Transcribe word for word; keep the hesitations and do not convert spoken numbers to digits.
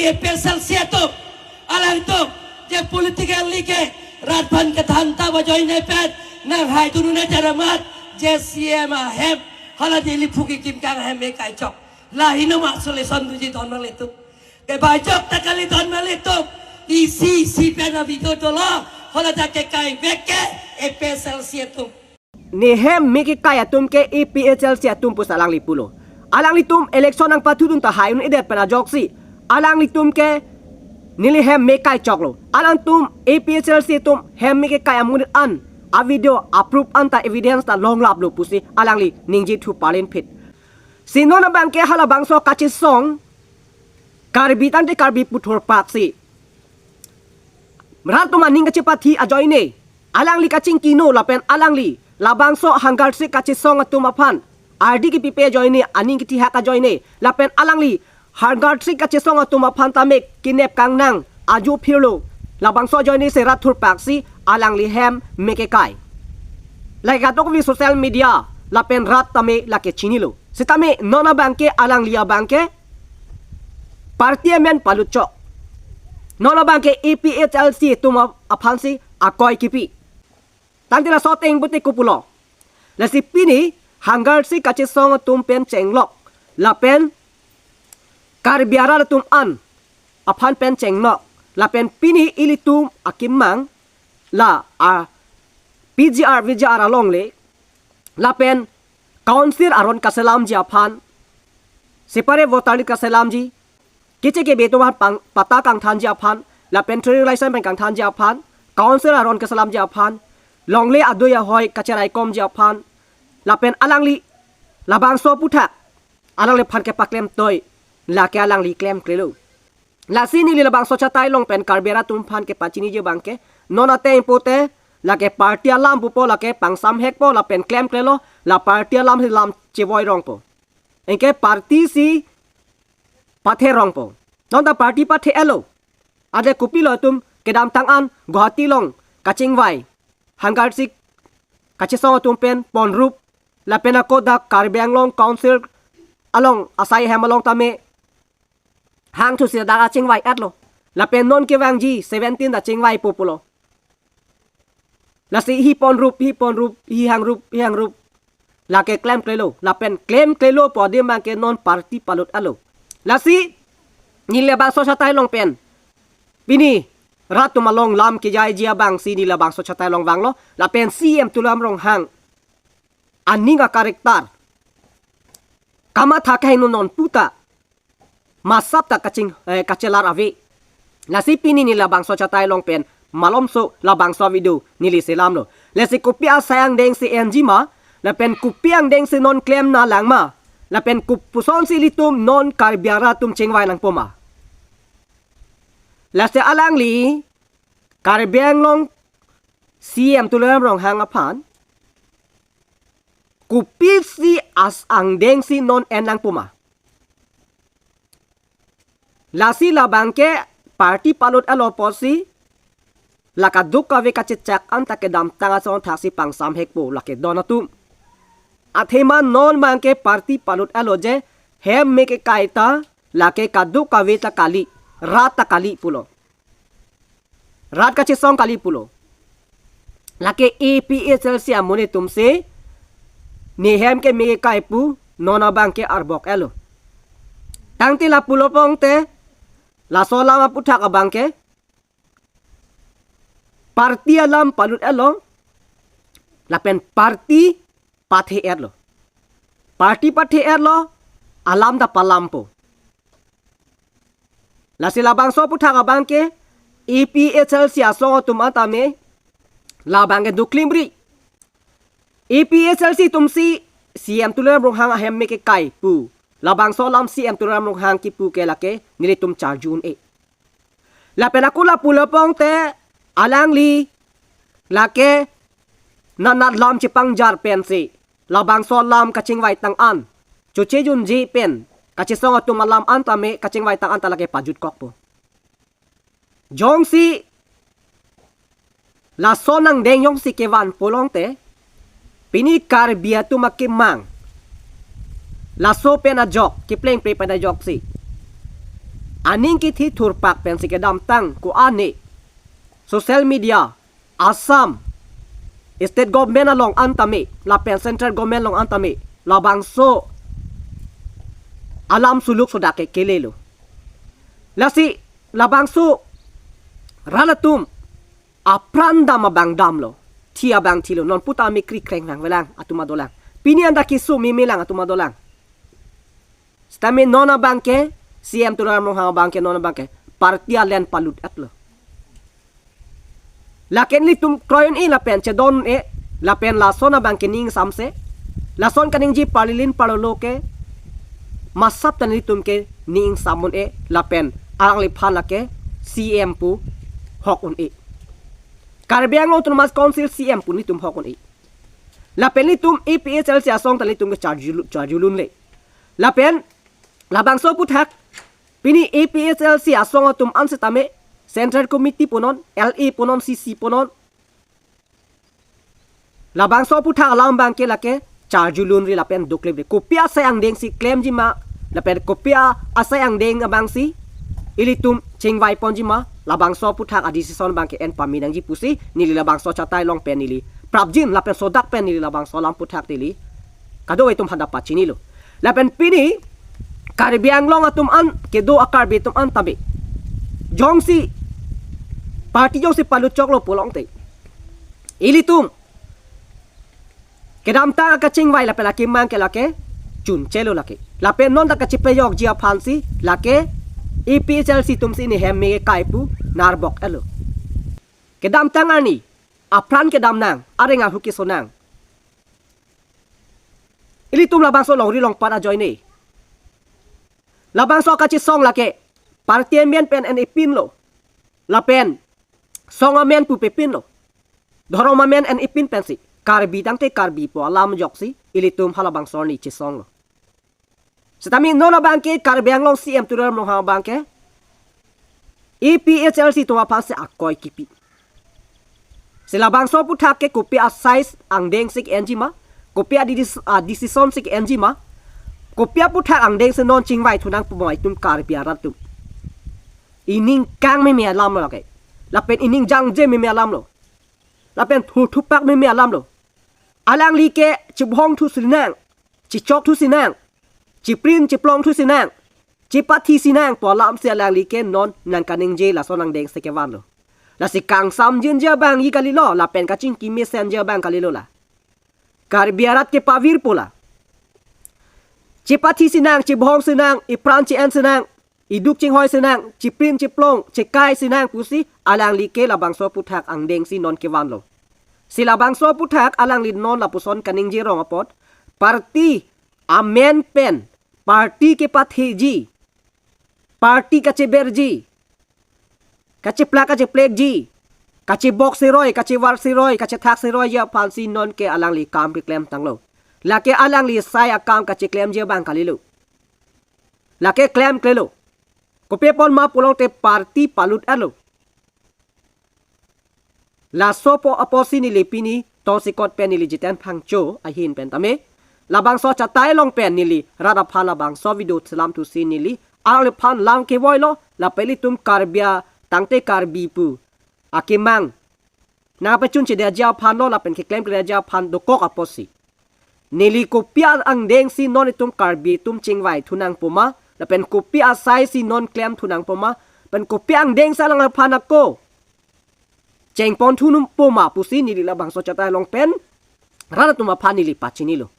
APHLC atum, alangtum je politically ke rat aphan kethan ta ajoine pen nang hai dunu ne jaramat je CEM ahem hala Delhi phuki kimkang ahem me kai chok. Lahei no ma solution duji don malitum. Kebajok ta kali don malitum. Isi isi pen a video dolo hala ta kekai vek ke APHLC atum. Ne hem me kekai atum ke APHLC atum pusi alangli pulo. Alanglitum election nangpathudun ta hai un-edet pen ajoksi alanglitum ke neli hem me kai choklo. Alangtum APHLC atum hem me kekai amonit an a video a proof an ta evidence ta longlaplo pusi alangli ningje thu parlin phit. Si non abang ke halabangso kachesong Karbi tangte Karbi puthor paksi rat atum aning kachepathi ajoine alangli kachingkino lapen alangli labangso hangarsik kachesong atum aphan ardi kepipe ajoine, aning kethihak ajoine, lapen alangli hangarsik kachesong atum aphan tame kenep kangnang ajo phirlo. Labangso ajoine si rat thurpaksi alangli hem me kekai. Lake kadokave social media lapen rat tame lake chinilo. Sitame non abang ke alangli abang ke party amen palut chok. Non abang ke APHLC atum aphansi akoi kipi. Tangte laso ateng pute kopulo. Lasi pini hangarsik kachesong atum pen chenglok lapen Karbi arat atum an aphan pen chenglok lapen pini ilitum akemang la a PGR VGR alongle lapen council aron kaselamji aphan, separate voter list kaselamji, keche kebe atum aphan pang, patta kangthanji aphan, lapen trading license pen kangthanji aphan, council aron kaselamji aphan, longle adui ahoi kacheraikomji aphan, lapen alangli labangso aphuthak alangliphan kepaklem toi, lake alangli klemklelo. Lasi neli labangso chatai along pen Karbi arat atum aphan kepachiniji abang ke, non ateng pute lake party alam pupo, lake pangsamhekpo lapen klemklelo, la party alam si lam chevoi rongpo. Anke party si pathe rongpo. Non ta party pathe-etlo. Ade kopilo atum kedamtang an Guwahati along kachingvai hangarsik kachesong atum pen ponrup lapen ako dak Karbi Anglong Council along asai hem along tame hangthusi dak kachingvai-etlo. Lapen non kevangji seventeen ta chingvaipo pulo. Lasi hi ponrup, hi ponrup, hi hangrup, hi hangrup. Lake klemklelo. Lapen klemklelo pu adim abang ke non party palut-etlo. Lasi neli labangso chatai along pen pini rat atum along lam kejaiji abang si neli labangso chatai along vanglo. Lapen CEM Tuliram Ronghang aning a-character kamatha kaheno non puta masap ta kaching, eh, kachelar ave. Lasi pini neli labangso chatai along pen malomso labangso video neli selamlo. Lasi kopi asai angdeng si enji ma, lapen kopi angdeng si non klemnanglang ma, lapen kopuson si ilitum non Karbi arat atum chingvai nangpo ma. Lasi alangli Karbi Anglong CEM Tuliram Ronghang aphan kopisi asai angdeng si non en nangpo ma. Lasi labang ke party palut-etlo pusi la kadokave kachechak an ta kedamtang ason thaksi pangsamhekpo lake don atum. Athema non abang ke party palut-etlo je hem me kekai ta lake kadokave ta kali, rat ta kali pulo. Rat kachesong kali pulo. Lake APHLC amonit atum si ne hem ke me kekai pu non abang ke arbok-etlo. Tangte lapulo pute laso alam aphuthak abang ke party alam palut-etlo, lapen party pathe-etlo. Party pathe-etlo, alam ta palampo. Lasi labangso aphuthak abang ke APHLC asong atum an tame labang ke duklimri. APHLC atum si CEM Tuliram Ronghang ahem me kekai pu labangso alam CEM Tuliram Ronghang kipu ke lake nelitum charju un-e. Lapen ako lapulo pute alangli lake nanat lam chepangjar pensi labangso alam kachingvaitang an, choche junji pen kachesong atum alam an tame kachingvaitang an ta lake pajutkokpo. Jongsi lason angdeng jongsi kevan pulote, pini Karbi atum akemang laso pen ajok, keplengple pen ajoksi aning kithi thurpak pensi kedamtang ko-an ne social media Assam state government along an tame lapen central government along an tame labangso alam suluk sodak ke kelelo. Lasi labangso rat atum apran dam abang damlo, thi abang thilo, non puta mi kri kreng nang velang atum adolang. Pini anta kisu mimilang atum adolang. Sitame non abang ke C M Tuliram Ronghang abang ke, non abang ke party alen palut-etlo. Lake nelitum kroidun-e lapen chedon-e, lapen lason abang ke ning samse, lason kaningje parlilin parlolo ke masap ta nelitum ke ning samun-e, lapen alangliphan lake C M pu hok un-e. Karbi Anglong Autonomous Council C M pu nelitum hok un-e. Lapen nelitum A P H L C asong ta nelitum ke charjulu-, charjulunle. Lapen labangso aputhak pini A P H L C asong atum an sitame Central Committee punon, L A punon, C C punon, labangso aputhak alam abang ke lake charjulunri lapen duklepri. Kopi asai angdengsi klemji ma, lapen kopi asai angdeng abangsi ilitum chingvai ponji ma, labangso aputhak a-decision abang ke en pame nangji pusi neli labangso achatai along pen neli prapjin lapen sodak pen neli labangso alam aputhak neli kadokave atum aphanta pachinilo. Lapen pini Karbi Anglong atum an kedo a-Karbi atum an tame jongsi party jongsi palut choklo pulote, ilitum kedamtang akachingvai lapen akemang ke lake chunchelo lake. Lapen non ta kachepejokji aphansi lake A P H L C atumsi ne hem me kai pu narbok-etlo. Kedamtang arni apran kedam nang, areng ahu keso nang. Ilitum labangso longri longpat ajoine. Labangso kachesong lake party amen pen en-epinlo, lapen song amen pu pepinlo, dhorom amen en-epin pensi Karbi tangte Karbi pu alam ajoksi ilitum halabangso arni chesonglo. Sitame non abang ke Karbi Anglong C M Tuliram Ronghang abang ke A P H L C atum aphansi akoi kipi. Si labangso aputhak ke kopi asai angdengsi ke-enji ma, kopi a-deci-, a-decision si ke-enji ma, kopi aputhak angdengsi non chingvai thu nangpo ma itum Karbi arat atum. Ining kang meme alamlo lake. Lapen ining jangje meme alamlo. Lapen thurthupak meme alamlo. Alangli ke chibhong thusi nang, chichok thusi nang, chiprin chiplong thusi nang, chipathisi nang pu alamsi alangli ke non nangkaningje lason angdengsi kevanlo. Lasi kangsam jinja abang ji kalilo, lapen kachingki mesenja abang kalilo la. Karbi arat ke pavirpo la. Chipathisi nang, chibhongsi nang, ipran chi-ensi nang, iduk chinghoisi nang, chiprin chiplong chekaisi nang pusi alangli ke labangso aputhak angdengsi non kevanlo. Si labangso aputhak alangli non lapuson kaningje rong apot, party amen pen party kepatheji, party kacheberji, kacheplak kacheplekji, kachebok siroi, kachevar siroi, kachethak siroiji aphansi non ke alangli kam keklem tanglo. Lake alangli sai akam kacheklemji abang kalilo. Lake klemklelo. Kopi apot ma pulote party palut-etlo. Laso apo apotsi neli pini tongsekot pen neli Jiten Phangcho ahin pen tame labangso achatai along pen neli rat aphan labangso video chelam thusi neli alangliphan lang kevoilo, lapen ilitum Karbi a tangte Karbi pu akemang nangpachunchedetji aphanlo lapen keklemkledetji aphan dokok apotsi. Neli kopi angdengsi non itum Karbi atum chingvai thu nangpo ma, lapen kopi asaisi non klem thu nangpo ma, lapen kopi angdengsi alangliphan ako chengpon thu nangpo ma pusi neli labangso achatai along pen rat atum aphan neli pachinilo.